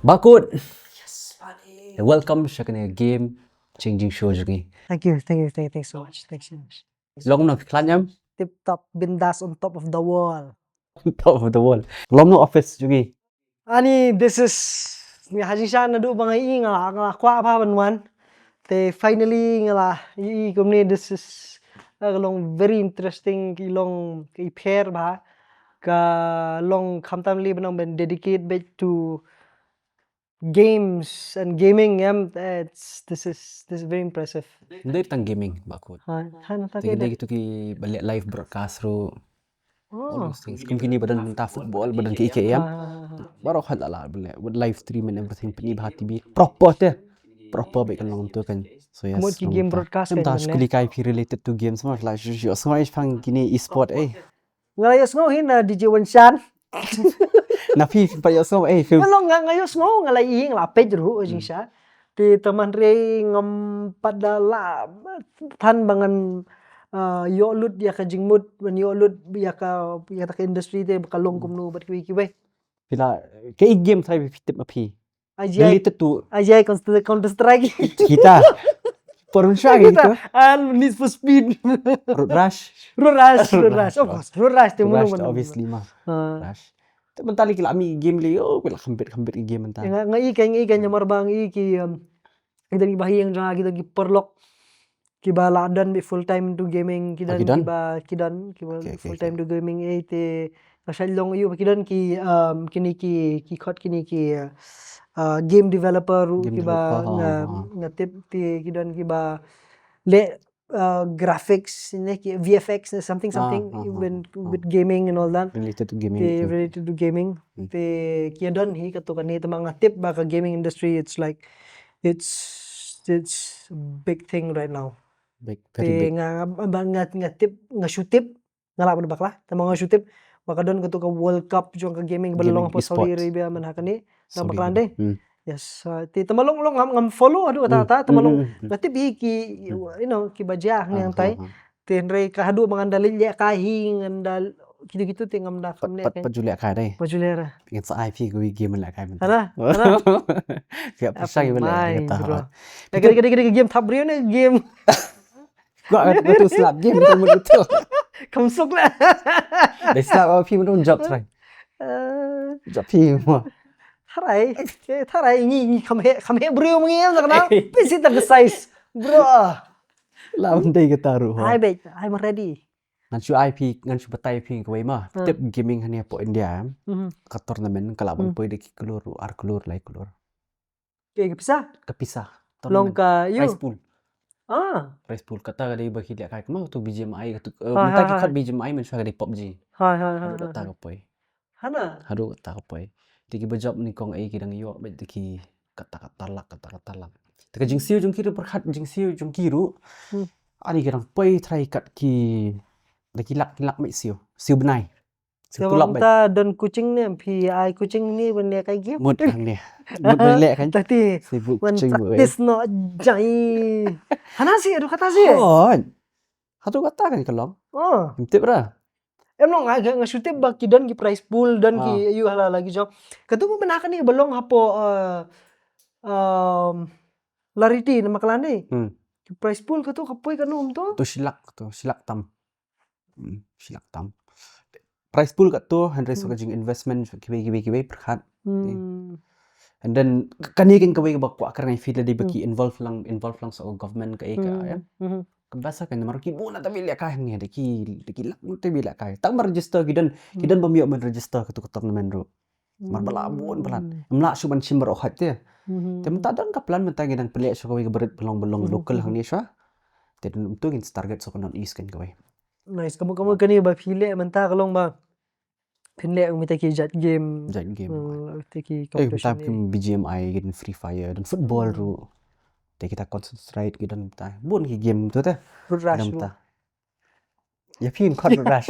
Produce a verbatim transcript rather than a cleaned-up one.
Bakut. Yes, buddy. Welcome sha kane game changing show jong ngi. Thank you, thank you, thank you, thanks so much. Thanks so much. Long na klan yam? Tip top, bindas on top of the world. Top of the world. Long na office jong ngi. Ani, this is, nga hajing sha na du ba nga i nga la, nga la kwah ba ban wan. Te finally nga la i kumne, this is, uh, long very interesting, ki long ki pher ba. Ka long khamtam li ba nang ban dedicate back to games and gaming, em, it's, this is, this is very impressive. Dei tang gaming, Bakut. Ha, ha, na ta Te ke dei dei. Kitu ki ba leh live broadcast ru. All Oh. those things. Kum kini ba don mynta football, ba don ki E K M. Ha, ha, ha, ha. Baroh hal la la ba leh with live stream and everything, pyni ba ha T V. Proper te. Proper ba kan long tu kan. So yes. Mut ki long game ta. Broadcast kan ta mynta. Skuli kai phi related to games ma la shu shu. So ai pang kini e-sport eh. Nga la ïohsngew hi na D J Wanshan. Na phi, phi pat ïohsngew, eh, phi. Nga long nga, nga ïohsngew, nga la ïohi, nga la peit ruh, Hmm. jingshisha. Te tang hynrei ngam pat da lah than ba ngan, uh, ïoh lut ïa ka jingmut, ban ïoh lut ïa ka, ïa ka industry te ba ka long Hmm. kumno bad kiwei kiwei. Phi la, kaei game trai phi tip ma phi? Ajai. Related to Ajai Counter, Counter Strike. Kita. Porun sha Kita. Gitu. Ah, Need for Speed. Road Rash. Road Rash, Road Road Rash, Rash, of oh. course. Road Rash te Road munu Rash munu. Obviously ma. Ah. Rash. Te mynta li ki la mih game li, oh, ki la khambit khambit ki game mynta. Nga, nga i ka, nga i ka nyamar ba nga i ki, um, ki don ki bahaïing jong nga, ki don ki paralok. Kiba la don beit full time to gaming, ki Ah, don ki don? kiba, ki don, kiba Okay, okay, full time okay. to gaming, eh, te nga shait long ïoh ba ki don ki, um, kine ki, ki khot kine ki, uh, game developer ruh Game kiba developer, ha, nga, ha. nga tip te ki don kiba leh, uh, graphics ne ki V F X ne something, Ah, something ah, ah, when ah, ah. with gaming and all that. Related to gaming, Te okay. related to gaming. Hmm. Te ki don hi kato kane te ma nga tip ba ka gaming industry, it's like, it's, it's a big thing right now. Big, very Te big. nga, nga, nga, nga tip, nga shu tip, nga lah ban bakla, te ma nga shu tip ba ka don kato ka World Cup jong ka gaming ba Gaming long hapoh Saudi esports. Arabia mynta kane, nga Saudi bakla Arabia. Dei. Hmm. Yes, uh, te te ma long long ngam, ngam follow haduh kata Hmm. kata, te ma long Hmm, hmm, hmm. nga tip hi ki, Hmm. you know, kiba jia Ah, hangne hangtai. ah, ah. Te hynrei ka haduh ba ngan da leit lehkai hi ngan da kitu kitu te ngam da Pat, kham leh pat, kai. pat ju lehkai dei. Pat ju leh ra. Ngan sa ai phi ka wi game lehkai mynta. Hana, hana. Ka pisa Apa ki ba leh, mai, kata bro. ha. Ka, ka, ka, ka, ka game thap briew ne game. Ka, ka, ka tu slap game tu mut tu. Kam suk lah. Dei slap apa phi mut job try. Eh. Job phi mo. Tharai, eh, tharai ngi, ngi kham heh, kham heh briew ma ngi em sa ka dang. Pisi tang ka size. Bro. La ban dei kata ruh ho. Ai beit, I'm ready. Ngan shu ai phi, ngan shu batai phi kawei ma. Hmm. Tip gaming hangne hapoh India em. Mhm. Ka tournament ka lah ban Hmm. poi da ki klur ruh, ar klur, lai klur. Ke ka pisa? Ka pisa. Long Tournament. Ka, yo. Prize pool. Ah. Prize pool kata ka dei ba ki lehkai kama tu B G M I ka tu, eh, Ha, mynta ha, ki ha. khot B G M I mynshuwa ka dei PUBG. Ha, ha, ha, Haduh ha, kata ha. ka poi. Hana? Haduh kata ka poi. Te kiba jop nyngkong eh ki dang ïoh beit te ki kata kata lak, kata kata lak. Te ka jingsiew jong ki ruh pyrkhat jingsiew jong ki ruh. Hmm. Ani ki dang poi trai kat ki da ki lak, ki lak beit siew. Siew bnai. Siew Te tulop beit. Mynta don coaching ne, phi ai coaching ne ban lehkai game. Mut hangne. Mut ban lehkai. Tati. Sibuk Wan coaching mut, eh. practice noh jai. Hana si, haduh kata si. Hon. Haduh kata kan ka long. Oh. Em tip ra. Em long nga, nga shu tip ba ki don ki prize pool, don ki Ah. ïu hala lagi jong. Katu mo bana kane ba long hapoh, uh, um, Lariti na Maklan ni. Hmm. Ki prize pool katu ka poi kano em tu? Tu shilak tu, shilak tam. Hmm, shilak tam. Prize pool katu, hynrei shu Hmm. ka jing investment, shu kiwei, kiwei, kiwei, pyrkhat. Hmm. And then, kane kan kawei kaba kwah kyrngai field lade ba Hmm. ki involve lang, involve lang sa government ka eh ka, Hmm. ya. Hmm. Ka basa kan, mar ki bun na tabi lehkai hangne, da ki, da ki lak na tabi lehkai. Tang ba register ki don, ki Hmm. don ba ïoh ban register katu ka tournament ruh. Mar ba la bun palat. Hmm. Em lah shu ban shim baroh hait te. Hmm. Te mynta don ka plan mynta ngi dang pynleh shu kawei ka barit ba long ba long Hmm. local Hmm. hangne shuwa. Te don tu ngin target shu ka North East kan kawei. Nice. Kamu, kamu kane ba phi leh mynta ka long ba phin leh mynta ki jait game. Jait game. Hmm, te ki Eh, mynta competition kim ni. B G M I, ki don Free Fire, don football Hmm. ruh. Te kita Counter Strike, ki don mynta. Bun ki game tu te. Road Rash Don tu. mynta. Ya phi khot Road Rash.